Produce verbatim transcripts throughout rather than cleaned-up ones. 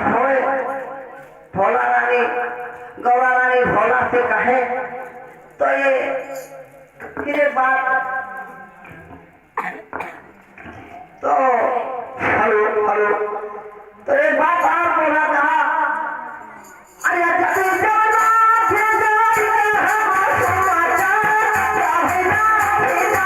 होए, भोला रानी, गौरा रानी भोला से कहे, तो ये फिर एक बात, तो हेलो, हेलो, तो एक बात और भोला कहा, अरे जब जाना फिर जाएगा हम समाचार, चाहे ना भी ना।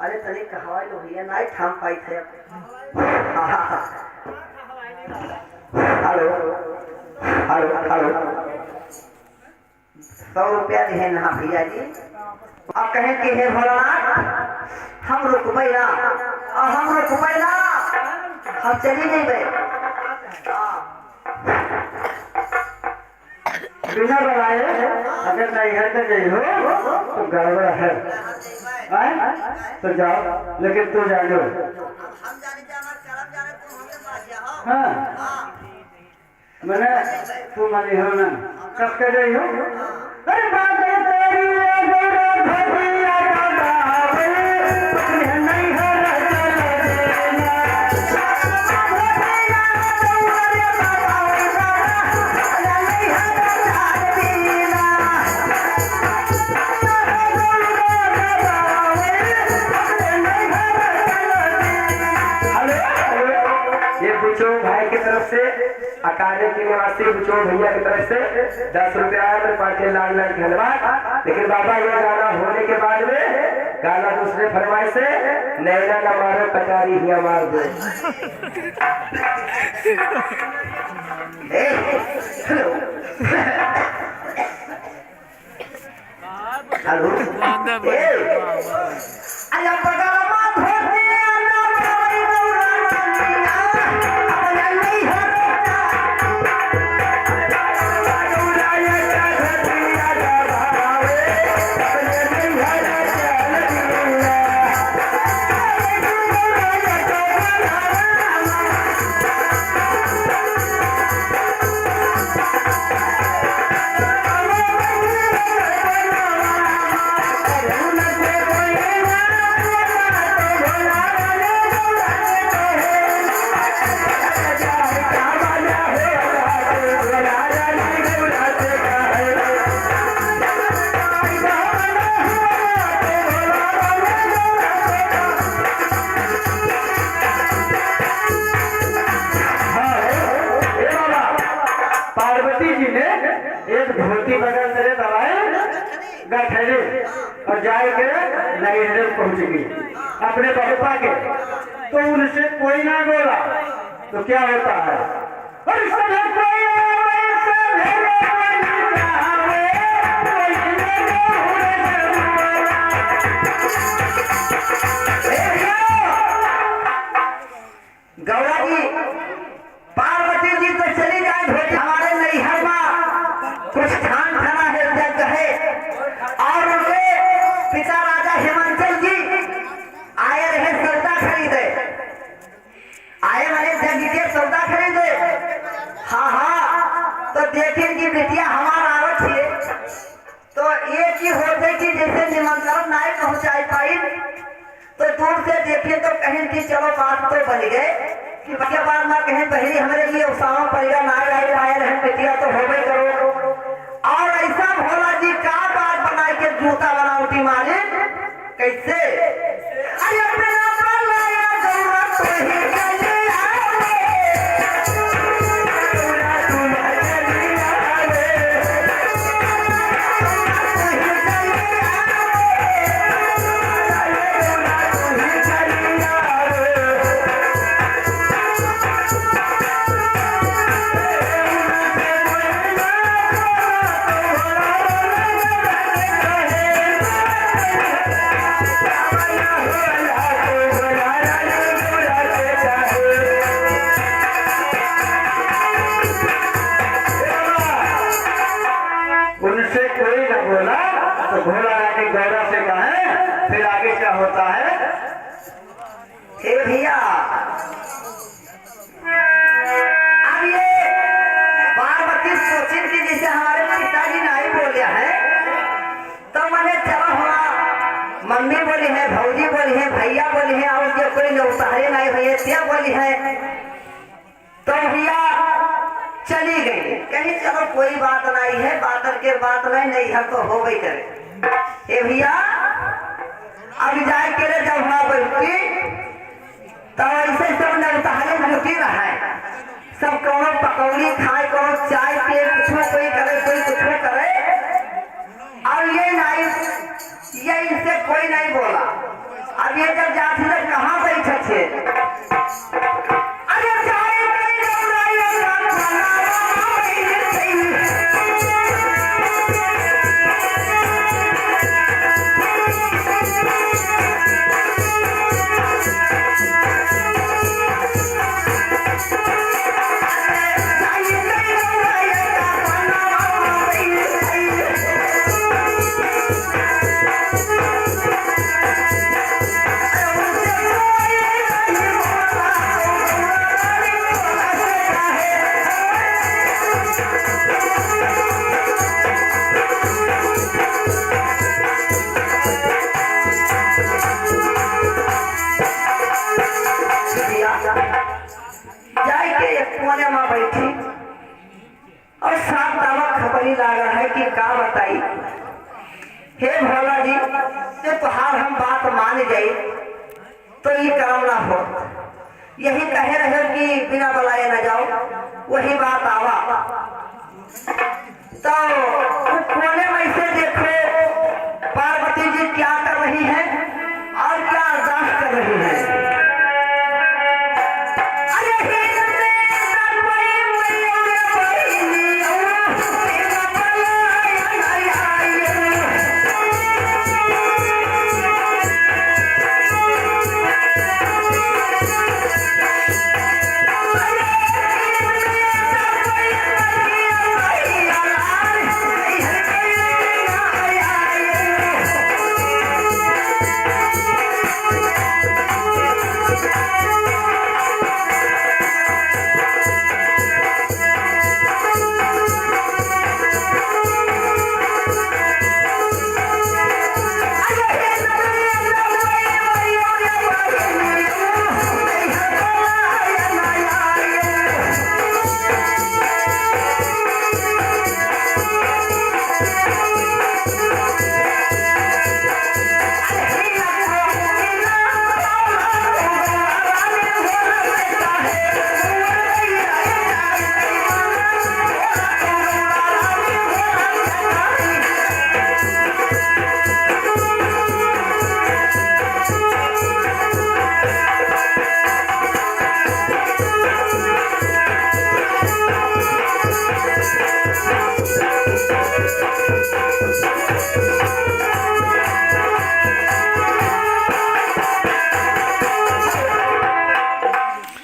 अरे तनी कहवा लो भैया, नाहीं थाम पाई थे। हेलो, हेलो, हेलो। सौ रुपया दिहे ना भैया जी। अब कहे कि हे भोलानाथ, हम रुकबे ना, अब हम रुकबे ना, हम चली जइबे। बिना बुलाए अगर नैहर के गई हो तो गड़बड़ है, हैं? तो जाओ, लेकिन तू जानो। हाँ, मैंने तू मानी हो ना, कब के गई हो? अरे बात है तेरी, ये गौरा भैया का बाबू, तुझे नैहर चल देना। हेलो, हेलो, ये पूछो भाई की तरफ से, अकाले के निवासी बुचो भैया की तरफ से दस रुपया आया, तो पाँच लाख लाख धन्यवाद। लेकिन बाबा, ये गाना होने के बाद में गाना दूसरे फरमाइश है, नैना न मारो कटारी हिया मार दो। ए, हेलो। हेलो। ए, अरे बगलवा धोतिया ना पावई गौरा रानिया, अपना नैहर हाँ, ए बाबा, पार्वती जी ने एक धोती बगल से दबाए, गठरी, और जाए के नैहरे पहुंच गई अपने पप्पा के। तो उनसे कोई ना बोला, तो क्या होता है? और सभे कोई आवे, सभे रोवे, कोई ना बोले। ए भैया, गौरा जी, पार्वती जी तो चली जाए, बेटी हमारे नैहर मा कुछ ठान ठाना है, जग है, और उनके पिता राजा हिमांचल जी आए रहे सौदा खरीदे, आए रहे जग के सौदा खरीदे। हाँ, हाँ, तो देखें कि बिटिया हमार आवत है, तो एक ही होते कि जैसे निमंत्रण नाहीं पहुँचाई पाई, तो दूर से देखिए तो कहें कि चलो बात तो बन गए, कि भैया बात ना कहें बहरी हमरे लिए उसावा परिया ना आए पाए रहे, बिटिया तो होबे करो। और ऐसा भोला जी का बात बनाए के जूता बनावटी मालिक, कैसे? अरे अपना बनाया गौरा तो ही चले आओ। होता है। हे भैया, अब ये पार्वती सोचिन कि जैसे हमारे पिताजी नाहीं बोले हैं, तो मने चलो हुआ, मम्मी बोली है, भौजी बोली है, भैया बोली है, और जो कोई नौतहरे नाहीं हुए, त्या बोली है। तो भैया चली गई, कहीं चलो कोई बात नाहीं है, बात के बात नाहीं, नैहर तो होबे करे। ए भैया, अब जाए के रे जब हुआ बैठती, तो ऐसे सब नौतहरे जुटी रहे, सब कोनो पकौड़ी खाए, कोनो चाय पिए, कुछो कोई करे, कोई कुछो करे। अब ये नाहीं, ये इनसे कोई नाहीं बोला। अब ये जब जाती तो कहाँ बैठे थे? अरे जाए कहीं जाओ, जाए, जाए, जाए। जाए के एक कोने में बैठी और सात दावा खपरी लाग रहा है कि का बताई। हे भोला जी, जे तोहार हम बात मान जाई, तो ई करम ना हो। यही कहे रहे कि बिना बुलाए न जाओ, वही बात आवा। तो वो कोने में से देखो, पार्वती जी क्या कर रही हैं और क्या अरदास कर रही हैं। अरे हे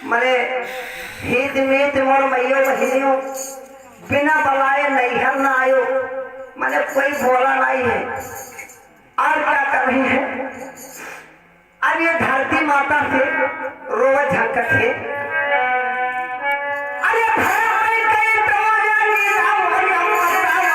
मने हित मीत मोर मइयो बहिनियो, बिना बलाए नैहर ना आयो, मने कोई बोला नाहीं है। और क्या कर रही है? अब ये धरती माता से रोवत झंकत है। अरे भला मैं कई तमाया लीला भरी अम्मा तारा।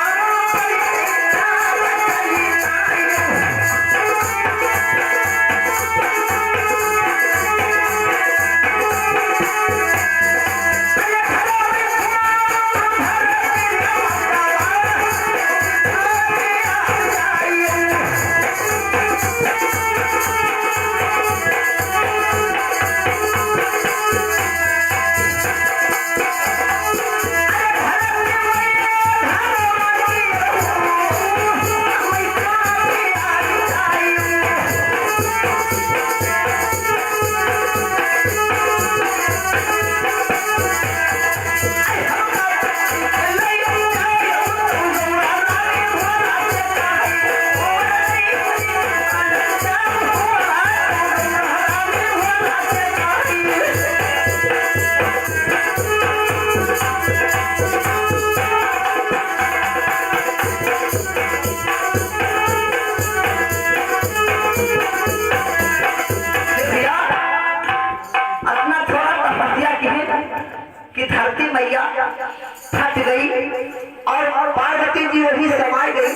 वही समाई गई।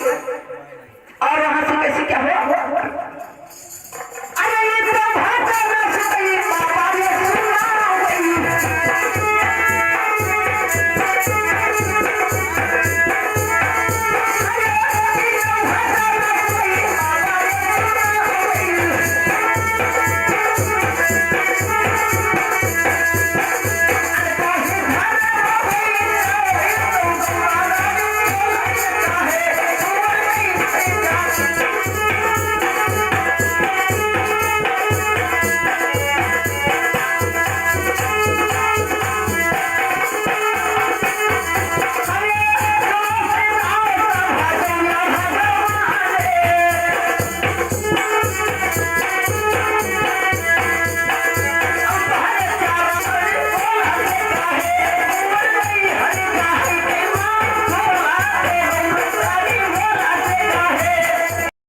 और वहां से कैसे क्या हुआ? अरे ये तो भाषा ना सही, बाबा ये सुना गई।